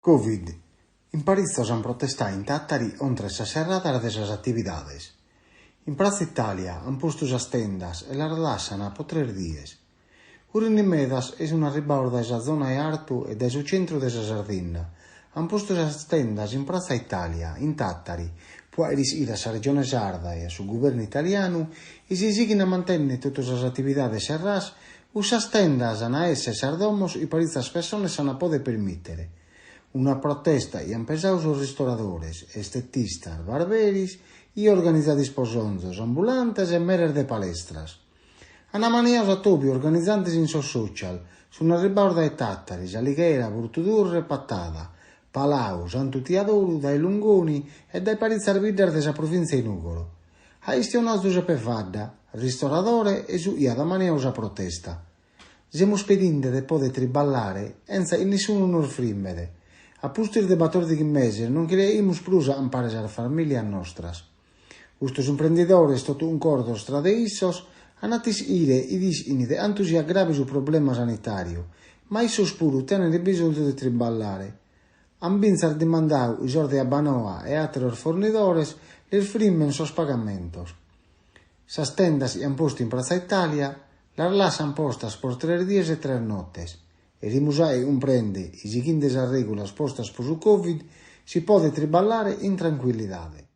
Covid, in paritzos ant protestadu in Tàtari contra sas serradas de sas atividades. In Pratza Itàlia ant postu sas tendas e las lassant pro tres dies. Furint medas e sunt arribados dae sa zona 'e artu e dae su centru de sa Sardinna. Ant postu sas tendas in Pratza Itàlia, in Tàtari, pro fàghere ischire a sa Regione Sarda e a su Guvernu italianu chi si sighint a mantènnere totu sas atividades serradas, cussas tendas ant a èssere sas domos chi paritzas pessones s'ant a pòdere permìtere. Una protesta chi ant pesadu sos ristoradores, estetistas, barberis chi organizant isposonzos, ambulantes e meres de palestras. Ant ammaniadu s'atòbiu organizende·si in sos social, sunt arribados dae Tàtari, S'Alighera, Portu Turre e Patada, Palau, Santu Tiadoru, dae Lungoni e dae paritzas biddas de sa provìntzia 'e Nùgoro. At chistionadu Zuseppe Fadda, ristoradore e su chi at ammaniadu sa protesta. Semus pedinde de poder triballare entza chi nissunu nos frimmet. A pustis de batòrdighi meses non cheriaimus prus a campare sas famìlias nostras. Custos imprendidores, totu cuncordos tra de issos, ant fatu ischire chi ischint de cantu siat grave su problema sanitàriu, ma issos puru tenent bisonzu de triballare. Ant fintzas dimandadu chi sos de Abbanoa e àteros fornidores lis frimment sos pagamentos. Sas tendas chi ant postu in Pratza Itàlia las lassant postas pro tres dies e tres notes. Cherimus fàghere cumprèndere chi sighende sas règulas postas pro su Covid si podet triballare in trancuillidade.